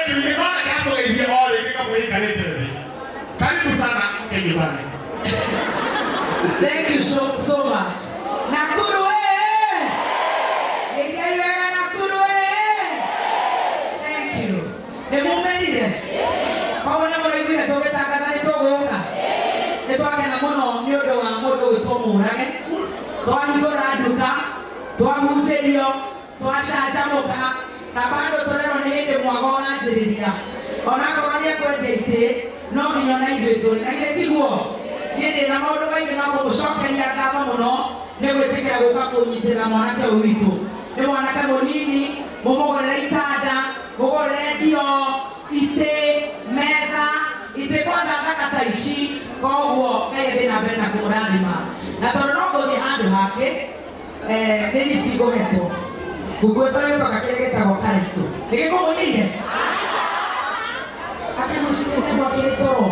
Radio-inĩ, no reke atũgeithie o rĩngĩ kamũikarĩte thĩ. Karibu sana mke nyumbani. Thank you so, so much. Nakuru eh! Geithiai wega Nakuru eh! Thank you. Nĩ mumĩrire? Koguo nĩ mũraiguire tũgĩtangatha nĩ tũgũka? Nĩ twakena mũno nĩ ũndũ wa mũndũ gwĩtwo Mũrage. Twahingũra nduka, twahunjĩrio, twacanjamũka na bado tũrerwo nĩ hĩndĩ mwaga ũranjĩrĩria. Onakorwo nĩ ekwendia itĩ, no nginya ona ithuĩ tũrĩ. Na githĩ tiguo? Niĩ ndĩ na maũndũ maingĩ no kũmũcokeria ngatho mũno nĩ gwĩtĩkĩra gũka kũnyitĩrĩra mwanake ũyũ witũ. Nĩ mwanake mũnini, mũmũgũrĩre itanda, mũgũrĩre ndio, itĩ, metha, itĩ kwanza thaka ta ici, koguo Ngai athiĩ na mbere na kũmũrathima. Na tondũ no ngũthiĩ handũ hangĩ, nĩ lift ngũhetwo. Ngũkuĩtwo nĩ gĩtonga kĩrĩa gĩtagwo Karaitũ. Nĩ gĩkũmũinĩire? Akĩmũcirĩte gwakĩrĩ toro.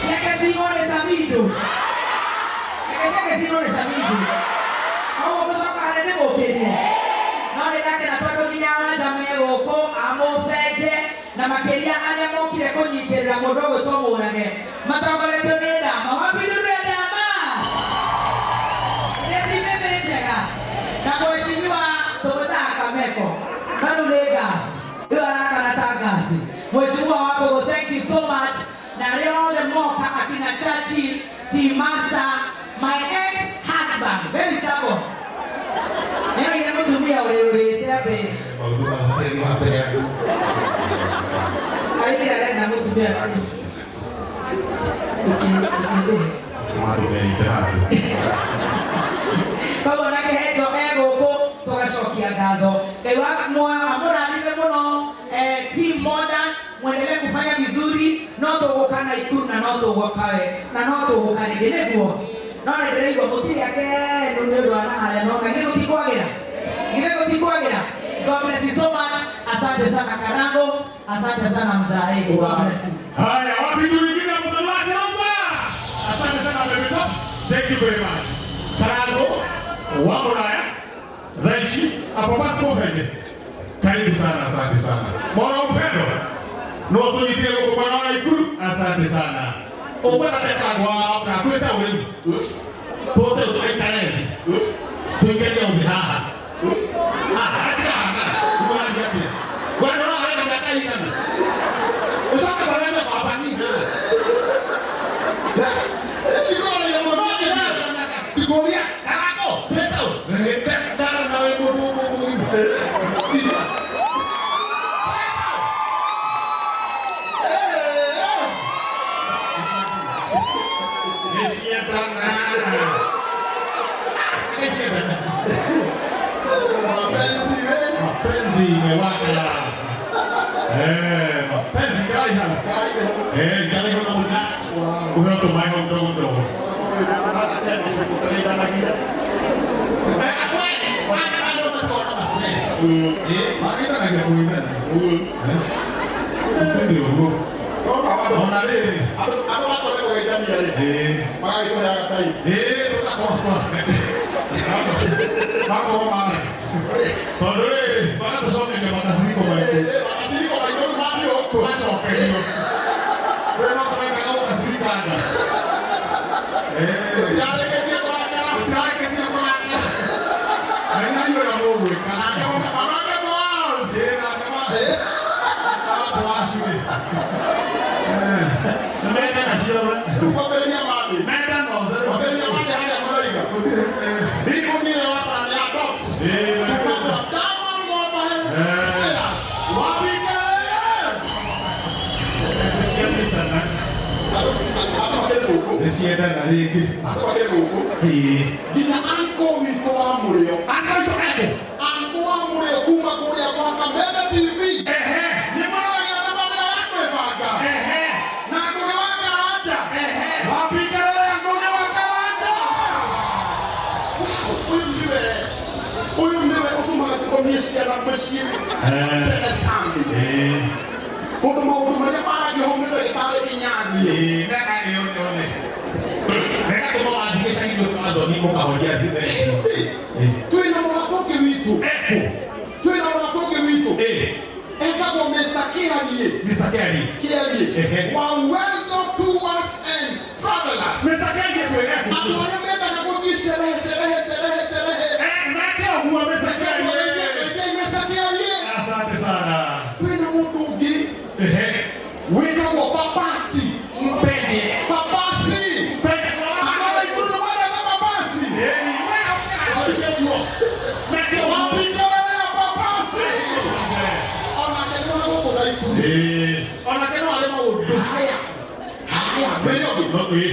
Ciake ciinwo nĩ Samido. Reke ciake ciinwo nĩ Samido. Koguo ngũcoka harĩa ndĩmũkĩrie. No nĩ ndakena tondũ nginya Wanja me gũkũ, amũbenje na makĩria arĩa mokire kũnyitĩrĩra mũndũ ũgwĩtwo Mũrage matongoretio nĩ Ndama. Wapindurie Ndama! Nĩ timĩmĩ njega. Na mheshimiwa tũmwĩtaga Kameko. No rĩu nĩ ngasi. Rĩu arakana ta ngasi. Mheshimiwa Wambũgũ, thank you so much. Na arĩa othe moka akina Churchill, Team Master, my ex-husband, very stubborn. Nĩoire mũtumia ũrĩrũrĩte atĩ Maũndũ mau matirĩ ma mbere andũ. arĩkĩra arenda mũtumia ũkĩrĩhe. Andũ merite handũ. Koguo na kĩhenjo e gũkũ tũgacokia ngatho. Ngai wa amũrathime mũno Team Modern, mwendelee kufanya vizuri, no tũgũka Naikuru na no tũgũka we na no tũgũka rĩngĩ nĩguo. No nĩ ndĩraigua mũtirĩ akenu nĩ ũndũ wa naharĩa no na githĩ gũtikwagĩra? Githĩ gũtikwagĩra? God bless you so much. Asante sana Karango, asante sana Mzae. God bless you. Haya, wapi nduru ingine ya mtoto wake Roma? Asante sana baby top. Thank you very much. Karango, wa Muraya, Dhaishi, hapo basi mufeje. Karibu sana, asante sana. Mwana upendo. No tunyitie guku mwana wa Naikuru. Asante sana. Ũkwenda tekagwa na twĩte ũrĩmi. Tũte tũgaikare thĩ. Tũikarie ũthĩ haha. Haha, atiga haha. Ũrathiĩ atĩa? We ndũrona wĩna mĩaka ĩigana? Ũcoke barebe kwamba ni haha. Ndikũria karako twĩte ũ. Ndara nawe mũndũ mũgima. Nĩciendana. Nĩciendana. Mapenzi we. Mapenzi imewaka. Mapenzi karai hau. Karai hau na mũnat. Ũheo tũmaĩ hau ndogo ndogo. Magĩthanagia kũgeithania. Ũtĩrĩ ũguo. Ona rĩrĩ. Andũ matwende kũgeithania rĩ, magagĩtũheaga time. Tũgakorwo makorwo ma tondũ rĩrĩ magatũcokeria makaciriko maitũ. Makaciriko maitũ rĩu mathiĩ gũkũ. Tũgacokerio. Rĩu no tũrendaga gũkacirikanga. Tũtirarĩkĩtie kũrakara. Tũtirarĩkĩtie kũrakara. Na inyuĩ ũrĩa mũgwĩka. Nake mamake boss. Nake ma boss rĩ. Nĩmendana ciothe. Rĩu kwambĩrĩria Monday. Mendana othe rĩu. Kwambĩrĩria Monday harĩa mũroiga. Hihi mũthire wa bara nĩ ya dogs. Kuma kwa Diamond Mobile. Wabikelele. Nĩciendana. Andũ makĩrĩ gũkũ. Nĩciendana rĩngĩ. Andũ makĩrĩ gũkũ. Nginya anko witũ wa mũrĩo. Anko witũ ekũ? Anko wa mũrĩo kuma kũrĩa gwa Kameme TV. Nĩ maroragĩra tabarĩra ya kwĩbanga. Na Ngũgĩ wa Karanja. Wabikelele Ngũgĩ wa Karanja. Ũyũ nĩwe ũyũ nĩwe ũtũmaga tũkomie ciana mũciĩ tene family. Ũndũ maũndũ marĩa maragio hau nĩ ndagĩtarĩ Inyangi. Neka ĩyo nyone. Neka tũma wathiĩ gĩcagi-inĩ ũkathoni ũkahoria thimũ. Twĩna mũrata ũngĩ witũ. Ekũ. Twĩna mũrata ũngĩ witũ. Etagwo Mr. Kiarie. Mr. Kiarie. Kiarie. Ehe. Wa Uwezo Tours and Travelers. Mr. Kiarie twĩre. Andũ arĩa mendaga gũthiĩ sherehe sherehe sherehe sherehe. Meke ũguo Mr. Kiarie. Mr. Kiarie. Asante sana. Kwĩna mũndũ ũngĩ Ehe. wĩtagwo Papasi. Mpenye. Papasi. Mpenye. Andũ a Naikuru nĩ mendete Papasi. Wapikelele Papasi. Onake nĩ wa gũkũ Naikuru. Onake no arĩ maũndũ. Haya. Haya. Kwĩna ũngĩ? No ĩ.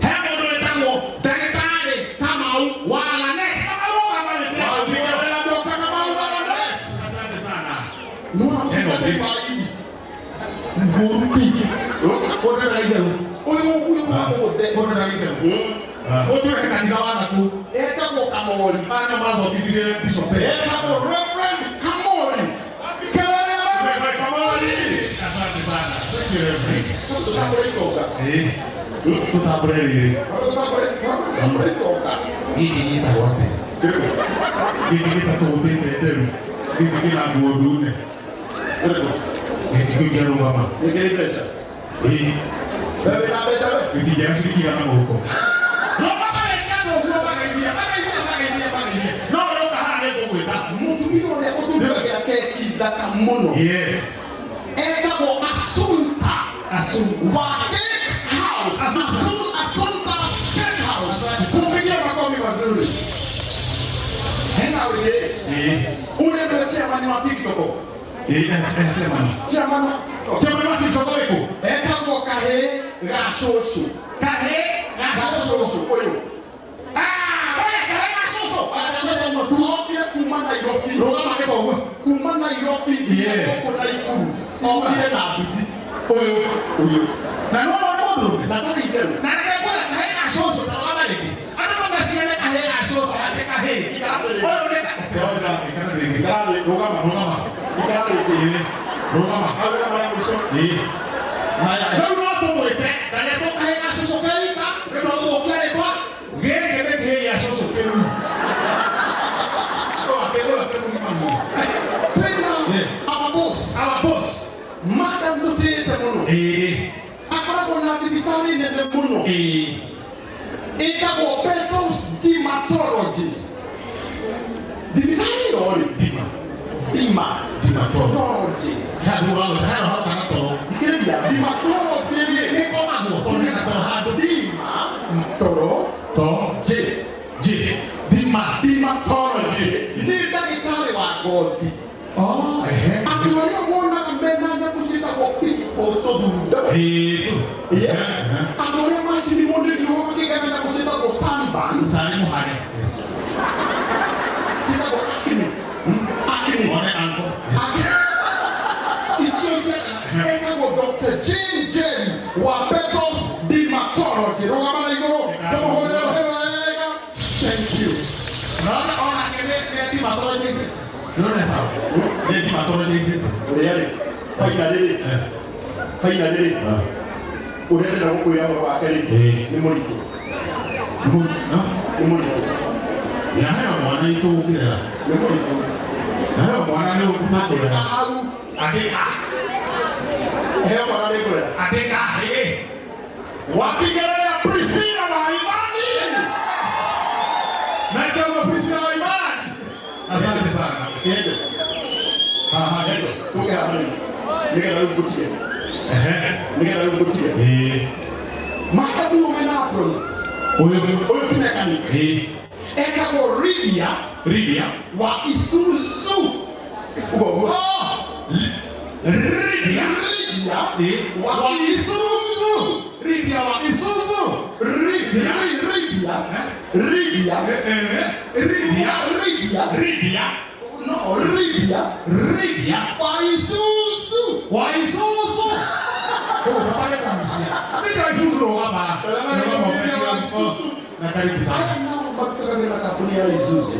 He mũndũ wĩtagwo ndagĩtarĩ Kamau wa Lanet. Kamau wa Lanet. Wapikelele Dr. Kamau wa Lanet. Asante sana. Nona Heno, mũtungatĩri ĩ. wa Idi. Ngũrũ pi. Ũndũ na itherũ. Ũyũ ũyũ wothe. Ũndũ na itherũ. Ũtũre kanitha wa naku. Etagwo Kamori. Arĩa mathomithirie Bishop. Etagwo Reverend Kamori. Kelele Reverend. Reverend Kamori. Asante sana. Thank you, Reverend. Tũtambũre itonga. Tũtambũre rĩrĩ. Tũtambũre itonga. Gĩkĩ gĩtagwo atĩa? Gĩkĩ gĩtatũgũtĩte nderu. Gĩkĩ kĩna nguo ndune. Gĩkĩ kĩngĩrũgama. Nĩkĩrĩ mbeca. Ĩĩ. Wewe wĩna mbeca we? Gĩtingĩaga ciringi igana mũhuko. No mageithia ũguo mageithia, mageithia, mageithia, mageithia. No ũroka haha nĩngũgwĩta. Mũtumia ũrĩa ũtũrugagĩra keki thaka mũno. Yes. Etagwo Asunta. Asunta. Wa Cake House. Asunta. Asunta Cake House. Kumpigia makofi mazuri. Hena ũrĩ. Ĩĩ. Ũrĩa nĩwe chairman wa TikTok. Ĩĩ, chairman. Chairman wa TikTok. Chairman wa TikTok ũrĩkũ? Etagwo kahĩĩ ga cũcũ. Kahĩĩ ga Ga cũcũ. cũcũ ũyũ. Ah, we, kahĩĩ ga cũcũ. Okire kuma Nairobi. Rũgama nĩ koguo. Kuma Nairobi nginya Yes. gũkũ Naikuru. Okire na nduthi. Ũyũ. Ũyũ. Na no no nĩ mũndũrũme. Na ndarĩ itherũ. Na reke ngwĩre kahĩĩ ga cũcũ ta rũgama rĩngĩ. Andũ magaciane kahĩĩ ga cũcũ atĩ kahĩĩ. Ikara rĩngĩ. Ũyũ nĩ Ikara rĩngĩ. Ikara thĩ, rũgama. Rũgama. Ikara rĩngĩ. Ĩĩ. Rũgama. Hau rĩa marĩa mũico. Ĩĩ. Haya. Rĩu no tũmwĩte ndagetwo kahĩĩ ga cũcũ keika rĩu no tũthũkia rĩtwa gĩkĩ nĩ kĩhĩĩ gĩa cũcũ kĩruru. Ũgakĩgũra kĩ mũgima mũno. Twĩna Yes. our boss. Our boss. Madam tũtĩĩte mũno. Ĩĩ. Akoragwo na thibitarĩ nene mũno. Ĩĩ. Ĩtagwo Petals Dermatology. Thibitarĩ ĩyo rĩ, Dima. Dima. Dermatology. Dermatology. Handũ ũragwĩta handũ hau kana toro. Thikĩrĩria, dermatology rĩ, Nĩ komagwo tondũ hena toro handũ. Dima toro To. J. J. Dima. Dermatology. Nĩ ndagĩtarĩ wa ngothi. Oh, ehe. Andũ arĩa wonaga mena nyamũ ciĩtagwo pimples tũthunda. Ĩĩ. Yeah. Andũ arĩa macinirwo nĩ riũa makĩgĩa na nyamũ ciĩtagwo sunburn, Tarĩ mũhare. ciĩtagwo acne. Acne. One anko. Acne. Icio etagwo Dr. Jane Jane wa Petals Dermatology. Rũgama na igũrũ. Tũmũhũrĩre rũhĩ wega. Thank you. Naona ona nĩ nĩ dermatologist. Nĩ sawa. Nĩ dermatologist. Ũrĩa rĩ, finally rĩ, finally rĩ, ũrĩa ndĩrenda gũkwĩra ũhoro wake rĩ, Ĩĩ. nĩ mũritũ. Nĩ mũritũ. Naheo mwana itũgũkĩrera. Nĩ mũritũ. Naheo mwana nĩ ũkũrera. Hau, Andĩka. heo mwana nĩ ngũrera. Andĩka rĩ. Wapikelele Priscilla wa imani. Na ndio Priscilla wa imani. Asante sana. Yendo. Aha, ndio. Tuke haha rĩu. Nĩgetha rĩu ngũtige. Ehe. Nĩgetha rĩu ngũtige. Ĩĩ. Madamu ũyũ wĩna apron. Ũyũ. Ũyũ ti mechanic. Ĩĩ. Etagwo Lydia Lydia. wa Isuzu. Ũguo ũguo. Oh! Lydia. Lydia Ĩĩ. wa Isuzu. Lydia wa Isuzu. Lydia. Lydia. Lydia. Lydia. Lydia. Lydia. No, Lydia Lydia wa Isuzu. wa Isuzu. Ũbataire kũgucia. Lydia wa Isuzu rũgama. Lydia wa Isuzu. Na karibu sana. Aya nao marutaga wĩra kambuni ya Isuzu.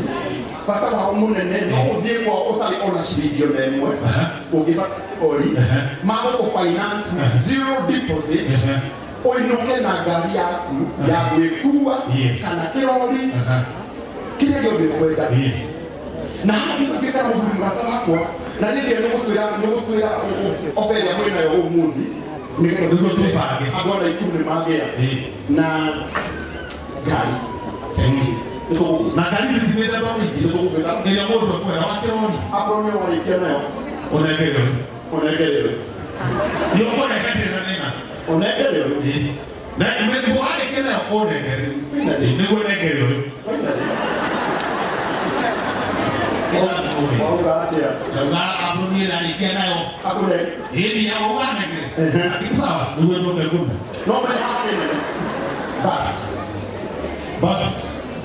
Bata wao mũnene no ũthiĩ kwao ũtarĩ ona ciringi ona ĩmwe ũngĩbata kĩrori magũkũ finance with zero deposit ũinũke na ngari yaku ya gwĩkua Yes. kana kĩrori kĩrĩa gĩothe ũkwenda. Yes. Na haha nĩgũtuĩka na mũthuri mũrata wakwa na nĩ ndĩa nĩgũtwĩra ofa ĩrĩa mwĩ nayo ũmũthĩ nĩgetha Nĩguo tũbange. Andũ a Naikuru nĩ mangĩa Ĩĩ. Na ngari. Nĩtũgũgwĩta. Na ngari ti mĩthemba mĩingĩ. Nĩtũgũgwĩta. Ĩrĩa mũndũ akwenda wa kĩrori. Akorwo nĩ warĩkia nayo. Ũnengere ũyũ. Ũnengere ũyũ. Nĩ ũkũnengere na thĩna. Ũnengere ũyũ. Ĩĩ. Na nĩguo warĩkia nayo ũnengere. Finally. Nĩguo nengere ũyũ. Finally. Wauga atĩa? Ndauga akorwo niĩ ndarĩkia nayo. Akũne. Ĩĩ nĩ ũganengere. Lakini sawa, nĩguo njoke ngũme. No menye haha nĩ nene. Basi. Basi.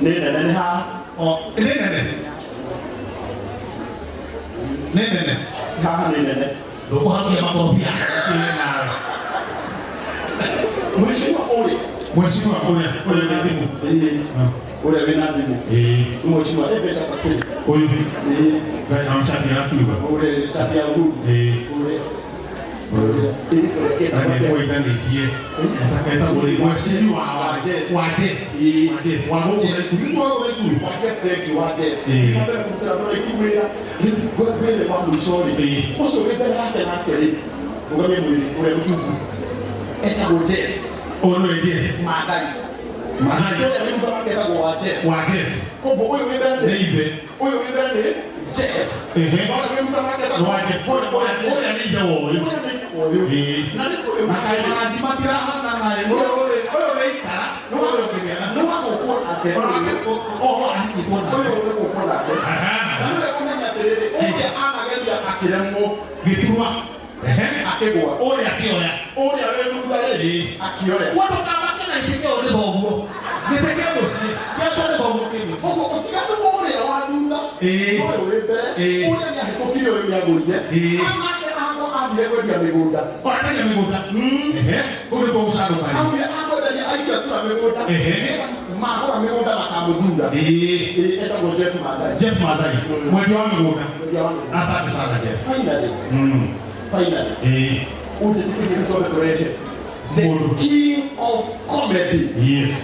Nĩ nene nĩ haha. O, nĩ nene. Nĩ nene. Haha nĩ nene. Ndũkũharũkia makorobia. Kĩwe nawe. Mheshimiwa ũrĩa. Mheshimiwa ũrĩa ũrĩa wĩna thimũ. Ĩĩ. Ũrĩa wĩna thimũ. Ĩĩ. Mheshimiwa e mbeca ta cĩrĩ. Ũyũ. Ĩĩ. Ngai na shati ya kiuga. Ũrĩa shati ya blue. Ĩĩ. Ũrĩa. Ũyũ. Ĩĩ ũrĩa Na nĩ kũitanĩtie. Etagwo rĩ mheshimiwa wa Jeff. Wa Jeff. Ĩĩ. Wa Jeff. Wa gũkũ Naikuru. Nĩ wa gũkũ Naikuru. Wa Jeff, thank you, wa Jeff. Ĩĩ. Na mbere kũrutĩra andũ Naikuru wĩra. Nĩ ngwĩre wa mũico rĩ. Ĩĩ. Ũcio wĩ mbere yake nake rĩ. Rũgamia mwĩrĩ ũrĩa mũtungu. Etagwo Jeff. Ũyũ nĩwe Jeff. Maathai. Maathai. Ũrĩa wĩ thutha wake etagwo wa Jeff. Wa Jeff. Koguo ũyũ wĩ mbere Nĩ nĩ ithe. Ũyũ wĩ mbere nĩ Jeff. Ehe. Ũrĩa wĩ thutha wake Nĩ etagwo wa Jeff. Ũrĩa ũrĩa ũrĩa nĩ ithe wa ũyũ. Ũrĩa nĩ ũyũ. Ĩĩ. Na nĩ ũyũ. Na kaĩ marangi matirahana naĩ. Ũyũ ũyũ nĩ ikara. Ũyũ ũngĩ Nĩ wa gũkwo nake. Onake o ahikĩtwo nake. Ũyũ nĩ gũkwo nake. Aha. Na nĩwe kũmenya atĩrĩrĩ, ũrĩa anageria akĩremwo. Gĩturwa. Ehe. Akĩgwa. Ũrĩa akĩoya. Ũrĩa wĩ thutha rĩ, Ĩĩ. akĩoya. Wendo kamake na gĩtĩ kĩo nĩ thoguo. Gĩtĩ kĩa mũciĩ. Kĩatwo nĩ thoguo kĩ mũciĩ. Ũguo ũtiganu wa ũrĩa wa thutha Ĩĩ. na ũyũ wĩ mbere, Ĩĩ. ũrĩa nĩahĩtũkire ũyũ nĩagũire. Ĩĩ. Ũyũ nake agwa athiire kwendia mĩgũnda. Ũrendagia mĩgũnda. Ehe. Kũu nĩkuo gũcagũka rĩ. Augire akwenderia aikia kura mĩgũnda. Ehe. Nĩgetha magũra mĩgũnda makamũthura. Ĩĩ. Ĩĩ, etagwo Jeff Maathai. Jeff Maathai. Mwendia wa mĩgũnda. Mwendia wa mĩgũnda. Asante sana Jeff. Finally. Finally. Ĩĩ. Ũnjĩtĩkĩrie twambe tũrehe the Mũndũ. King of comedy. Yes.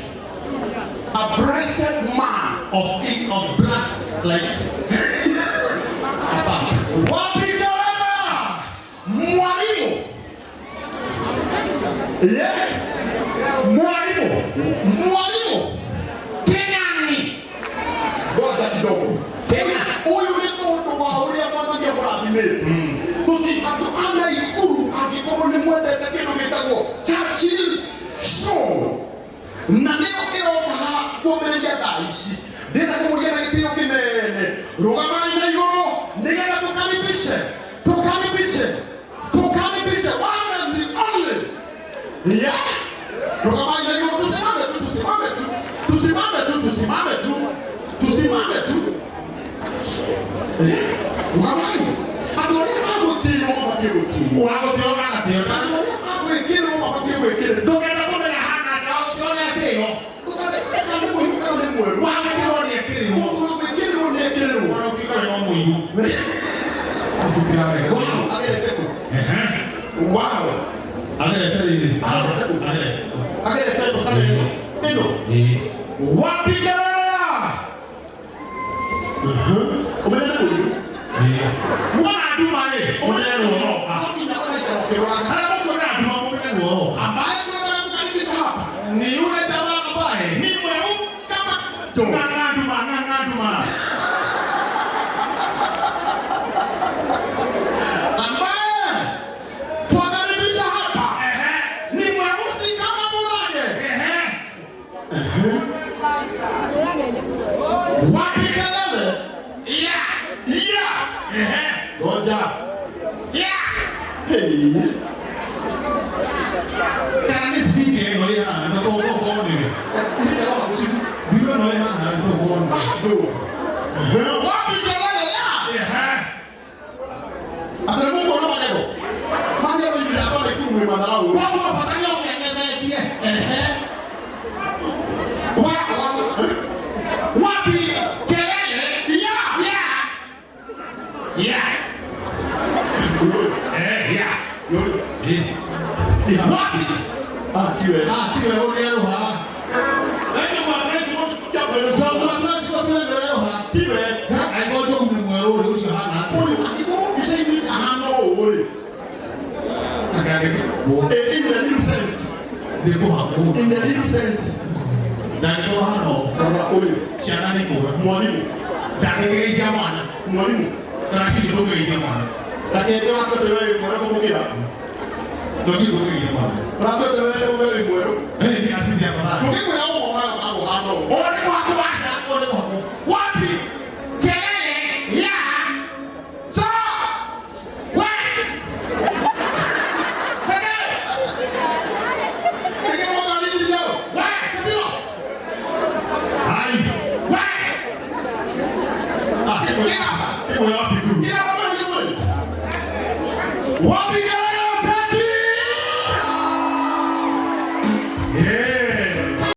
A blessed man. Of ink of black like a pump. Wapi kelele? Mwalimu. Yeah. Mwalimu. Mwalimu. Keng'ani. Ngoja kidogo. Kenya. Ũyũ nĩ mũndũ wa ũrĩa Mwathani amũrathimĩte. Tũti andũ a Naikuru angĩkorwo nĩ mwendete kĩndũ gĩtagwo Churchill Show. Na nĩyo ĩroka haha kwambĩrĩria thaa ici. Ndĩrenda kũmũria na gĩtĩo kĩnene. Rũgamai na igũrũ nĩgetha tũkaribishe. Tũkaribishe. Tũkaribishe one and the only. Yeah. Rũgamai na igũrũ tusimame tu, tusimame tu. Tusimame tu, tusimame tu. Tusimame tu. Rũgamai. Andũ arĩa magũtĩĩrwo mabatiĩ gũtĩĩrwo. Wa gũtĩo agatĩo. Andũ arĩa magwĩkĩrĩrwo mabatiĩ gwĩkĩrĩrwo. Ndũngĩenda kũmenya hana atĩa wa gũtĩo nĩ atĩo. Ndũkareke nĩ mũirũ kana nĩ mwerũ. Wa gũtĩo nĩ ekĩrĩrwo. Mũndũ wa gwĩkĩrĩrwo nĩ ekĩrĩrwo. Ona ũngĩka wega mũirũ. Ũtiraga. Wow, agerete kũ? Ehe. Wow. Agerete rĩrĩ. Agerete kũ? Agerete. Agerete ĩno kana ĩno? Ĩno. Ĩĩ. Wapi kelele? Ũmenye nĩ mũirũ. Ĩĩ. Mwana nduma rĩ, ũmenye nĩ ũroka. No nginya ũgaikara ũkĩroraga. Harĩa mũkuona nduma mũmenye nĩ ũroka. Ambaye tunataka kukaribisha hapa Ni yule jamaa ambaye ni mweu kama jo. ng'ang'a nduma, ng'ang'a nduma. Ambaye twakaribisha hapa Ehe. ni mweusi kama Murage. Ehe. Wapi kelele? Yeah. Yeah. Ehe. Ngoja. Yeah. Hey. Kana nĩ speaker ĩno ĩ haha, na tũgũkorwo nĩwe. Nĩ gucibu. Mbiro ĩno ĩ haha, nĩ tũgũkorwo nĩwe. Bado. Wapi kelele ya? Ehe. Atĩ nĩ mũkuona magego. Magego ithuĩ andũ a Naikuru mwĩ matharau. Koguo bata nĩ ũkĩangethetie. Ehe. Wa wa. Wapi kelele? Yeah. Yeah. Yeah. Eh, yeah. Eh. Wapi? Ah, tiwe. Ah, tiwe ũrĩa rũha. Nĩ mwathani Njogu atũraciko tiwe nĩwe rũha. Tiwe. Angĩkorwo njogu nĩ Rĩ. Akandĩke. In the new sense. Ndĩkũhakwo. In the new sense. Ndangĩkorwo hano. Rora ũyũ. Ciana nĩ kũra. Mwalimu. Ndangĩgeithia mwana. Mwalimu. Tarakilishi ndũngĩgeithia mwana. Lakini ũratuĩte we wĩ mwerũ kũmũkĩra. Tondũ ndũngĩgeithia mwana. Ũratuĩte we wĩ mwerũ. Eh, ni atindi afadhali. Tũngĩkwĩra ũguo ũkoragwo hano. Ũũ nĩ mwako waca, ũũ nĩ mwako. Wapi? Kelele ya so wa Peke Nĩkĩo mũthoni icio. wa Hai.